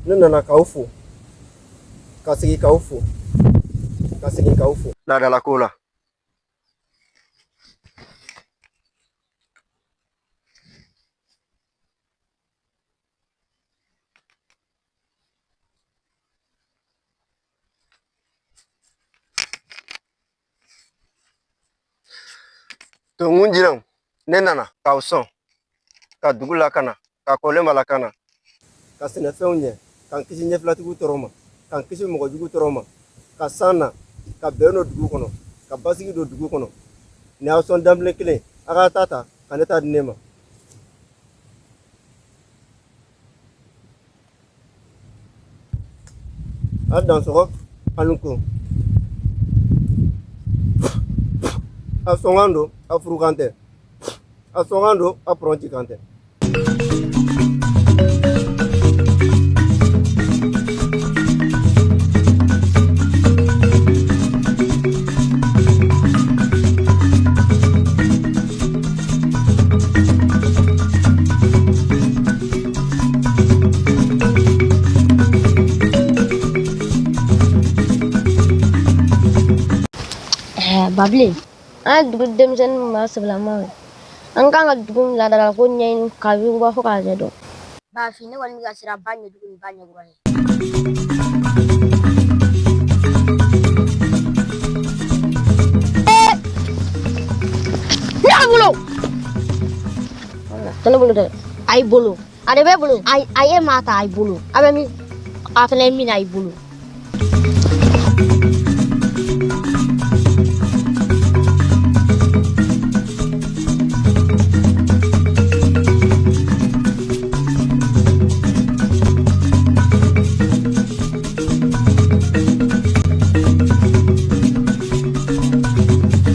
Ne nana k'aw fo ka segin k'aw fo ka segin k'aw fo laadalako la. Tonkun jiranw, ne nana k'aw sɔn ka dugu lakana ka kɔlenba lakana ka sɛnɛfɛnw ɲɛ k'an kisi ɲɛfilatigiw tɔɔrɔ ma k'an kisi mɔgɔjugu tɔɔrɔ ma ka san na ka bɛn don dugu kɔnɔ ka basigi don dugu kɔnɔ. Ni aw sɔn danbilen kelen, a ka taa ta ka ne ta di ne ma. A dansɔgɔ a ni ko a sɔnkan don, a furukan tɛ, a sɔnkan don, a pɔrɔntikan tɛ. Babilen, an ye dugu denmisɛnnin maa sɛbɛlamaw ye, an kan ka dugu laadalako ɲɛɲini k'a yuguba fo k'a ɲɛdɔn. Bafin, ne kɔni bɛ ka siran ba ɲɛjugu ni ba ɲɛkura ye. Ne bolo tɛ, ne bolo dɛ, a y'i bolo, a de bɛ bolo, a ye maa ta, a y'i bolo, a bɛ min, a fana ye min, a y'i bolo.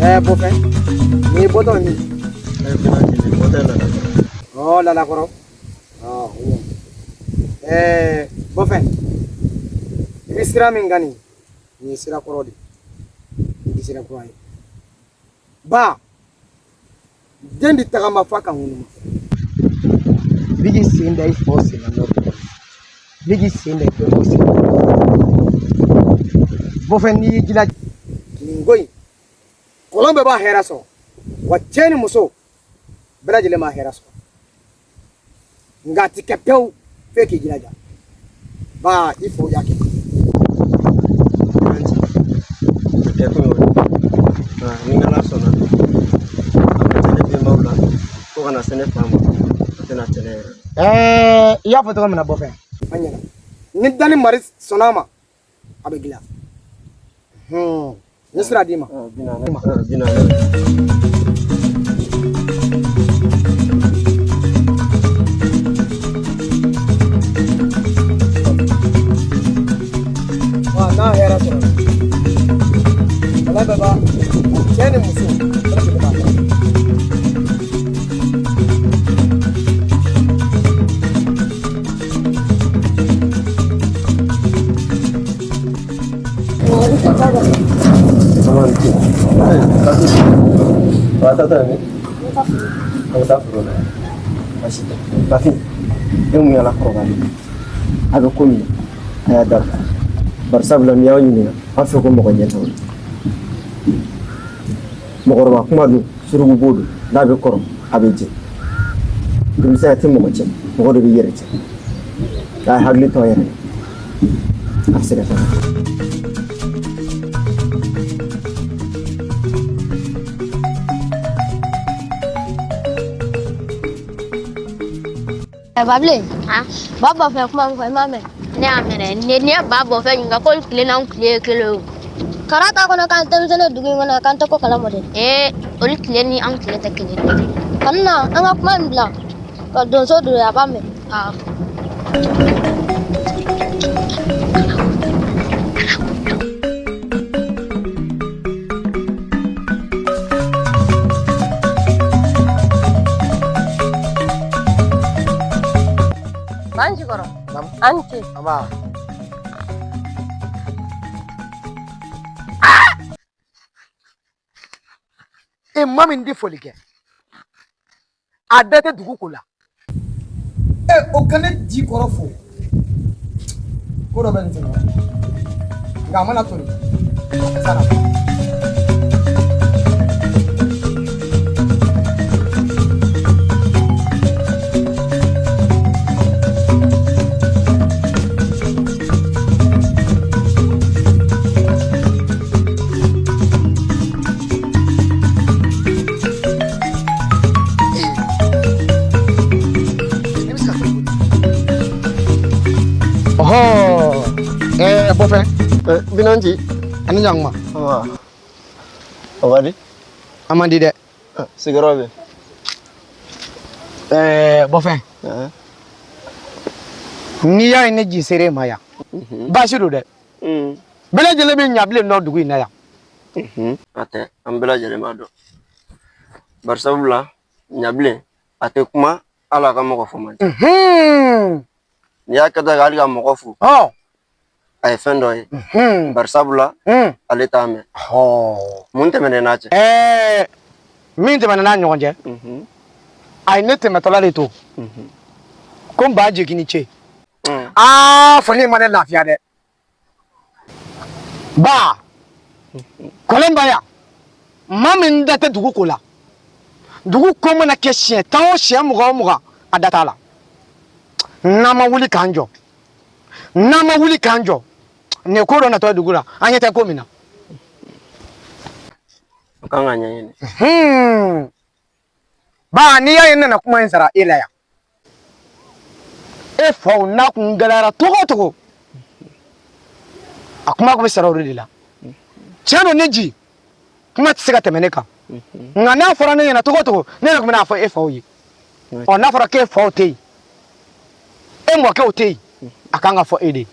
Ɛɛ bɔfɛ, nin ye bɔtɔ min? Ɔ lalakɔrɔ. Ɛɛ bɔfɛ, i bɛ sira min kan nin, nin ye sira kɔrɔ de ye, nin tɛ sira kura ye. Ba den di tagama f'a ka ŋunuma. I bɛ k'i sen da i faw sen na nɔ, i bɛ k'i sen da i dɔgɔw sen na. Bɔfɛ, n'i y'i jilaja nin ko in, kɔlɔn bɛɛ b'a hɛrɛ sɔrɔ wa, cɛ ni muso bɛɛ lajɛlen b'a hɛrɛ sɔrɔ, nka a ti kɛ pewu f'e k'i jilaja. Ba, i faw y'a kɛ. Ni Ala sɔnna, a ma cɛ ne benbaw la fo ka na se ne fa ma, a tɛna cɛ ne yɛrɛ. Ɛɛ, i y'a fɔ cogo min na bɔfɛ, a ɲɛna. Ni dani mari sɔnna a ma, a bɛ dilan. N ye sira d'i ma. Bi naani. Wa n'a hɛrɛ sɔrɔ, ala bɛɛ b'a, cɛ ni muso bɛɛ lajɛlen b'a kɛ. Bafin, e mun y'ala kɔrɔbalen a bɛ ko min na, a y'a dabila. Bari sabula n'i y'aw ɲininka, an fɛ ko mɔgɔ ɲɛ t'aw la. Mɔgɔkɔrɔba kuma don, suruku b'o don, n'a bɛ kɔrɔ a bɛ jɛ. Denmisɛnya tɛ mɔgɔ cɛ, mɔgɔ de bɛ yɛrɛ cɛ. K'a hakili to a yɛrɛ la, a bɛ se ka taa. Babilen, ba b'a fɛ kuma min fɔ, i m'a mɛn? Ne y'a mɛn dɛ. Ni ye ba bɔ fɛn ɲininka ko tile n'anw tile ye kelen ye o. Kara t'a kɔnɔ k'an denmisɛnnin dugu in kɔnɔ k'an tɛ ko kalama dɛ. Ee, olu tile ni anw tile tɛ kelen ye. Ka na an ka kuma in bila ka donso don a b'a mɛn. Awɔ. Banjikɔrɔ. An ce. Aba. E maa min tɛ foli kɛ, a da tɛ dugu ko la. E o ka ne ji kɔrɔ fo. Ko dɔ bɛ nin sen na. Nka a mana toli. A sara. Ne bɛ se ka kɛ cogo di? Ɔhɔ, bɔfɛ. Binanci. Ani ɲankuma. Wa. O ka di? A man di dɛ. Sigiyɔrɔ bɛ. Bɔfɛ. N'i y'a ye ne ji sera e ma yan, baasi don dɛ. Bɛɛ lajɛlen bɛ Ɲabilen dɔn dugu in na yan. A tɛ, an bɛɛ lajɛlen b'a dɔn. Bari sabula Ɲabilen a tɛ kuma hali a ka mɔgɔ fo man di. N'i y'a kɛ tan hali ka mɔgɔ fo, a ye fɛn dɔ ye. Bari sabula ale t'a mɛn. Mun tɛmɛnen n'a cɛ? Min tɛmɛna n'a ɲɔgɔn cɛ, a ye ne tɛmɛtɔla de to ko n ba jigin ni ce. Aa, foli in ma ne lafiya dɛ. Ba, kɔlɔn ba yan, maa min da tɛ dugu ko la, dugu ko mana kɛ siɲɛ 10 o siɲɛ 20 o 20, a da t'a la. N'an ma wuli k'an jɔ, n'an ma wuli k'an jɔ, nin ye ko dɔ natɔ ye dugu la, an ɲɛ tɛ ko min na. O kan ka ɲɛɲini. Ba, n'i y'a ye n nana kuma in sara e la yan, e faw n'a kun gɛlɛyara cogo o cogo, a kuma kun bɛ sara o de la. Tiɲɛ don, ne ji kuma tɛ se ka tɛmɛ ne kan, nka n'a fɔra ne ɲɛna cogo o cogo, ne yɛrɛ tun bɛna fɔ e faw ye. Ɔ, n'a fɔra k'e faw tɛ yen, e mɔkɛw tɛ yen, a kan ka fɔ e de ye.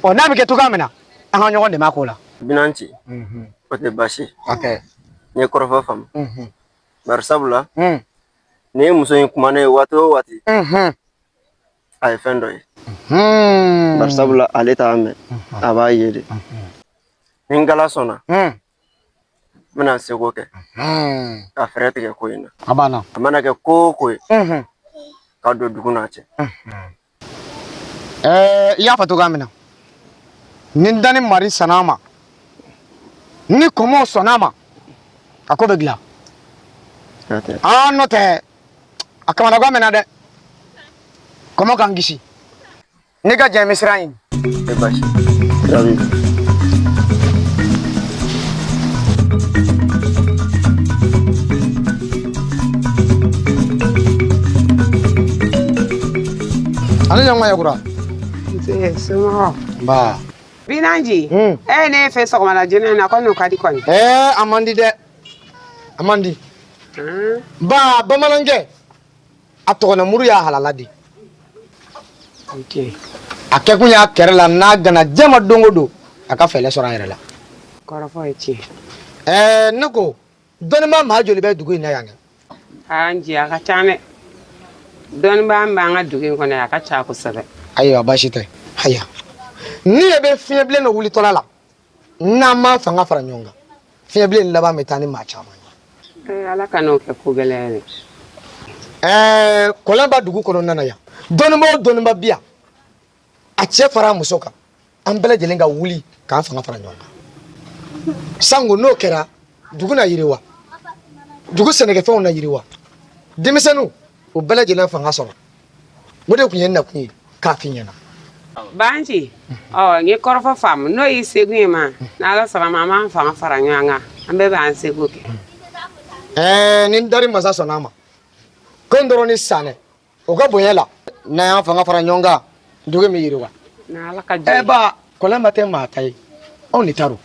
Ɔ, n'a bɛ kɛ cogoya min na, an ka ɲɔgɔn dɛmɛ a ko la. Binanci, o tɛ baasi ye. N ye kɔrɔfɔ faamu. Bari sabula ni ye muso in kuma ne ye waati o waati, a ye fɛn dɔ ye. Bari sabula ale t'a mɛn, a b'a ye de. Ni n kala sɔnna, n bɛna n seko kɛ ka fɛɛrɛ tigɛ ko in na. A banna. A mana kɛ ko o ko ye, ka don dugu n'a cɛ. I y'a fɔ cogoya min na, ni dani mari sɔnna a ma, ni kɔmɔw sɔnna a ma, a ko bɛ dilan. Aa, n'o tɛ a kamanagan mɛnna dɛ. Kɔmɔ k'an kisi. N'i ka jɛn, n bɛ sira ɲini. Tɛ baasi. Sira b'i bolo. Ale ɲɔgɔn yakura. Nse, somɔgɔw? Nba. Binanji, e ne fɛ sɔgɔmada joona in na, ko n'o ka di kɔni. A man di dɛ. A man di. Ba, bamanankɛ, a tɔgɔnamuru y'a halala de. A kɛkun y'a kɛrɛ la n'a gana jɛma don o don, a ka fɛɛrɛ sɔrɔ a yɛrɛ la. Kɔrɔfɔ ye tiɲɛ. Ne ko, dɔnnibaa maa joli bɛ dugu in na yan dɛ? Aa, n ji, a ka ca dɛ. Dɔnnibaa b'an ka dugu in kɔnɔ yan, a ka ca kosɛbɛ. Ayiwa, baasi tɛ. Ayiwa, ni e bɛ fiɲɛbilen dɔ wulitɔla la, n'an ma fanga fara ɲɔgɔn kan, fiɲɛbilen laban bɛ taa ni maa caman ye. Ala ka n'o kɛ ko gɛlɛn ye dɛ. Kɔlɔn b'a dugu kɔnɔna na yan, dɔnnibaa o dɔnnibaa bi yan, a cɛ fara a muso kan, an bɛɛ lajɛlen ka wuli k'an fanga fara ɲɔgɔn kan. Sango n'o kɛra, dugu na yiriwa, dugu sɛnɛkɛfɛnw na yiriwa, denmisɛnninw o bɛɛ lajɛlen fanga sɔrɔ. O de tun ye n nakun ye k'a f'i ɲɛna. Banci, ɔ n ye kɔrɔfɔ faamu n'o y'i seko ye ma n'ala sɔnna ma an b'an fanga fara ɲɔgɔn kan an bɛɛ b'an seko kɛ. Ɛɛ ni dari masa sɔnna a ma ko n dɔrɔn ni sanɛ o ka bonya la n'an y'an fanga fara ɲɔgɔn kan dugu min yiriwa. N'ala ka jɛ. Ɛ ba kɔlɛnba tɛ maa ta ye anw de ta don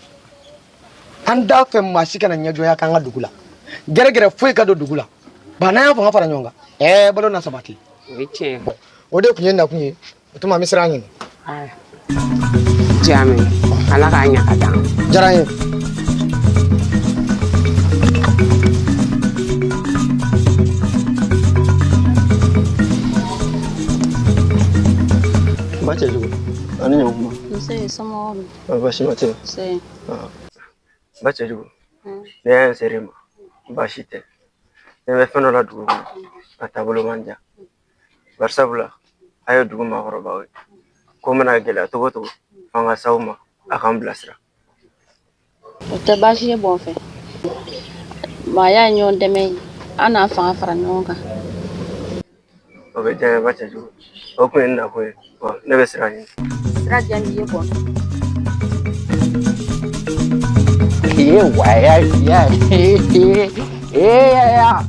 an t'a fɛ maa si kana ɲɛjɔya k'an ka dugu la gɛrɛgɛrɛ foyi ka don dugu la ba n'an y'an fanga fara ɲɔgɔn kan ɛɛ balo na sabati. O ye tiɲɛ ye. O de tun ye nakun ye o tuma an bɛ sira ɲini. Jaami ala k'a ɲɛ ka d'an ma. Diyara n ye. Ba cɛjugu a ni ɲɔgɔn kuma. Nse somɔgɔw dun? Baasi ma tɛ. Nse. Ba cɛjugu ne y'a ye ser'i ma baasi tɛ ne bɛ fɛn dɔ la dugu kɔnɔ a taabolo man diya bari sabula a ye dugu maakɔrɔbaw ye ko mana gɛlɛya cogo o cogo f'an ka s'aw ma a k'an bilasira. O tɛ baasi ye bɔn fɛ maaya ye ɲɔgɔn dɛmɛ ye an n'an fanga fara ɲɔgɔn kan. O bɛ diya n ye ba cɛjugu o kun ye n nakun ye wa ne bɛ sira ɲini. Sira diya n ye bɔn. Ye waya ya ya ya.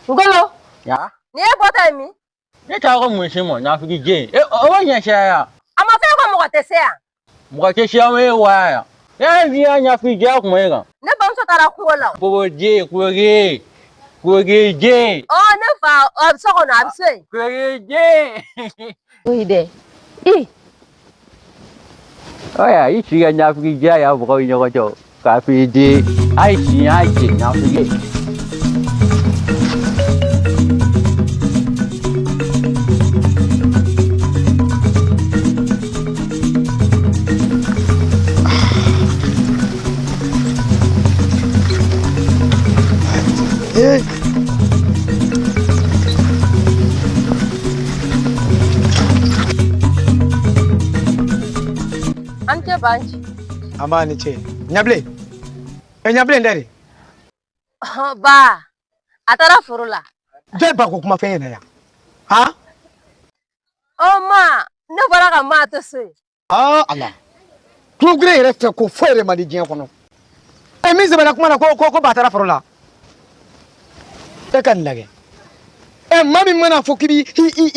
Ngolo. Ya. Nin ye bɔtɔ ye min? Ne taara ko mun se ma nafiki den e o ma ɲɛ sira ya. A ma fɔ e ko mɔgɔ tɛ se yan. Mɔgɔ tɛ se yan e waya ya. Ne y'a fi nafiki jɛya kun bɛ e kan. Ne bamuso taara kungo la. Bobo den kuloge kuloge den. Ɔ ne fa a bɛ so kɔnɔ a bɛ se yen. Kuloge den. Oyi dɛ. I. Ɔya i si ka nafiki jɛya y'a mɔgɔw ni ɲɔgɔn cɛ o k'a f'i den a ye si a ye cɛ nafiki. An cɛ Banci. An b'a ni ce ɲabilen ɛ ɲabilen tɛ de. Ba a taara foro la. Jɔn ba ko kuma fɛn ɲɛna yan han. Ɔ ma ne bɔra ka maa to so yen. Aa ala tulogere yɛrɛ fɛ ko foyi yɛrɛ man di diɲɛ kɔnɔ. Ɛ min sɛbɛnna kuma na ko ko ko ba taara foro la. E ka nin lajɛ ɛ maa min mana fɔ k'i b'i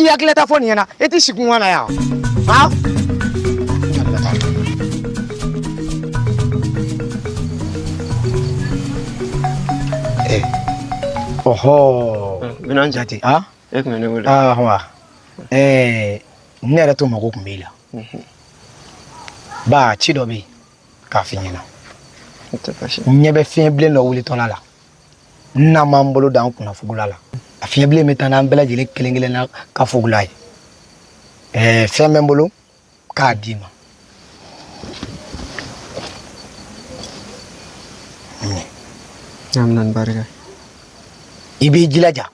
i hakililata fɔ nin ɲɛna e t'i sigi kun na yan han. Ɔhɔ. Bɛna jate ah. E tun bɛ ne wele. Ah wa ɛɛ ne yɛrɛ to mago tun b'e la. Ba ci dɔ bɛ yen k'a f'i ɲɛna. N ɲɛ bɛ fiɲɛ bilen dɔ wulitɔla la. N'an m'an bolo da an kunna fugula la a fiɲɛ bilen bɛ taa n'an bɛɛ lajɛlen kelen kelen na ka fugula ye. Ɛɛ fɛn bɛ n bolo k'a d'i ma. Amina ni barika. I b'i jilaja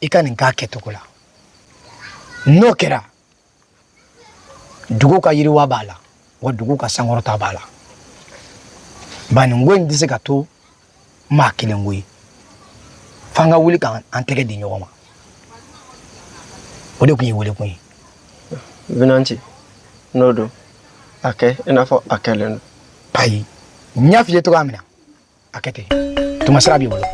i ka nin k'a kɛcogo la n'o kɛra dugu ka yiriwa b'a la wa dugu ka sankɔrɔta b'a la ba nin ko in tɛ se ka to maa kelen ko ye f'an ka wuli k'an tɛgɛ di ɲɔgɔn ma o de tun ye welekun ye. Binanci n'o don a kɛ i n'a fɔ a kɛlen don. Ayi n y'a f'i ye cogoya min na a kɛ ten tuma sira b'i bolo.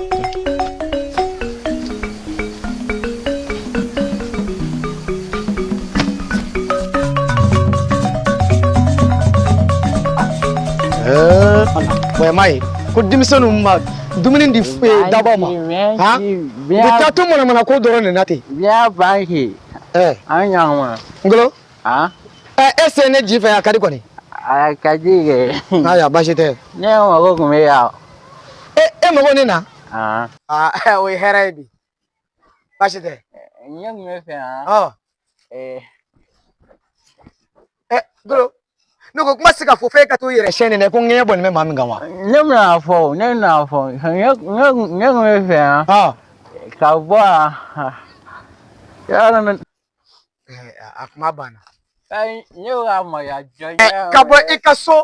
Ɛɛ m'a ye ko denmisɛnninw ma dumuni di dabaw ma han u bɛ taa to manamana ko dɔrɔn de na ten. Biya banki. Ɛɛ. An ɲɔgɔn. Ngolo. Han. Ɛ e se ne ji fɛ a ka di kɔni. A ka di kɛ. Ayiwa baasi tɛ. Ne mago tun bɛ yan. E e mago ne na. Han. Aa o ye hɛrɛ ye bi. Baasi tɛ. Ne tun bɛ fɛ han. Ɔ. Ɛɛ. Ɛ Ngolo. Ne ko kuma tɛ se ka fɔ f'e ka t'o yɛrɛ siyɛn nin na ko ŋɛɲɛ bɔnnen bɛ maa min kan wa. Ne bɛna fɔ ne bɛna fɔ ne tun bɛ fɛ han. Ka bɔ yan. Yɔrɔ min. A kuma banna. Ayi ne bɛ ka maloya jɔn. Ka bɔ i ka so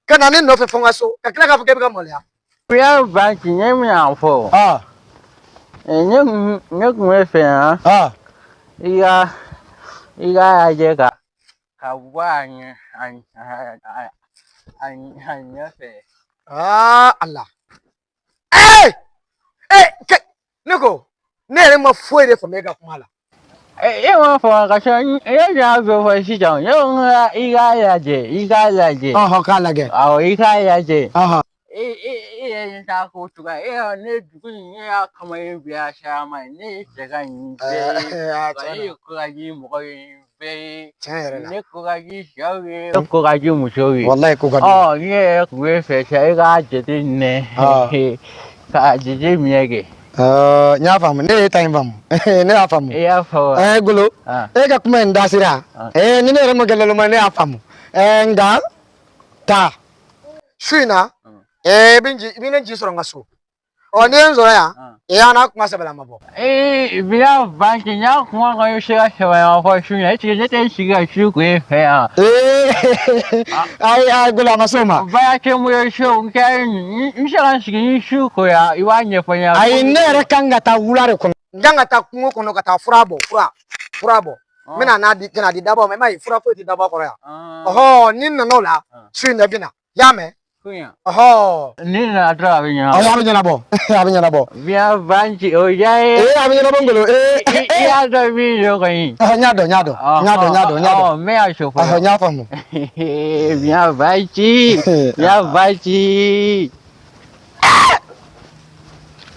ka na ne nɔfɛ fo n ka so ka tila k'a fɔ k'e bɛ ka maloya. Biya banki ne bɛna fɔ. Ne tun bɛ fɛ han. I ka I k'a lajɛ ka bɔ a ɲɛ a ɲɛfɛ. Aa Ala. Ee ee ne ko ne yɛrɛ ma foyi de faamuya e ka kuma la. E m'a fɔ ka sɔrɔ e y'a bɛɛ fɔ sisan, ne ko i k'a lajɛ, i k'a lajɛ. Ɔhɔn, k'a lajɛ. Awɔ, i k'a lajɛ. Ɔhɔn. E yɛrɛ ɲɛ t'a ko cogoya, e y'a ne dugu in, ne y'a kamalen bila sira ma, ne ye cɛ ka nin bɛɛ ye. Tiɲɛ Ne ye ko ka di mɔgɔ ye nin bɛɛ ye. Tiɲɛ yɛrɛ la. Ne ko ka di sɛw ye, ne ko ka di musow ye. Walayi, ko ka di. Ɔ, ne yɛrɛ tun bɛ fɛ sa, e k'a jateminɛ. K'a jateminɛ kɛ. N y'a faamu, ne ye ta in faamu, ne y'a faamu. I y'a faamu. Ɛɛ Golo, e ka kuma in dasira. Ɛɛ ni ne yɛrɛ ma kɛ laloma, ne y'a faamu. Ɛɛ nka taa su in na, ɛɛ i bɛ ne ji sɔrɔ n ka so. Ɔ, n'i ye n sɔrɔ yan, e y'an n'a kuma sɛbɛlama bɔ. Ee, bila banki n y'a kuma kɔni se ka sɛbɛlama fɔ su in na, est ce que ne tɛ n sigi ka su ko e fɛ yan? Ee, ayi ayi Golo, a ma s'o ma. Baara tɛ n bolo so, n kɛ n se ka n sigi ni su ko yan, i b'a ɲɛfɔ n ɲɛna. Ayi, ne yɛrɛ kan ka taa wula de kɔnɔ. N kan ka taa kungo kɔnɔ ka taa fura bɔ, fura bɔ. N bɛna n'a di, ka na di dabaw ma. I m'a ye, fura foyi tɛ daba kɔrɔ yan. Ɔhɔ, ni n nana o la, su in na i bɛ na. I y'a mɛn? Ɔhɔ. Ni nana dɔrɔn a bɛ ɲɛnabɔ. Awɔ, a bɛ ɲɛnabɔ. A bɛ ɲɛnabɔ. Biyan banki o diya ye. Ee, a bɛ ɲɛnabɔ n Golo. Ee. I y'a dɔn min don kɔni. N y'a dɔn, n y'a dɔn. N y'a dɔn, n y'a dɔn, n y'a dɔn. Ɔ, n bɛ y'a so fɔlɔ. Ɔhɔ, n y'a faamu. Biyan banki, biyan banki.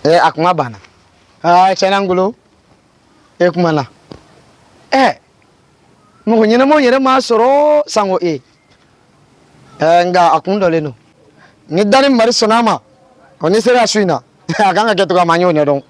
Ee, a kuma banna. Aa, tiɲɛna n Golo, e kuma na. Ɛ, mɔgɔ ɲɛnamaw yɛrɛ m'a sɔrɔ sango e. Ɛɛ, nka a kun dɔlen don. Ni dani mari sɔnna a ma, o ni sera su in na, a kan ka kɛ cogoya min, an y'o ɲɛdɔn.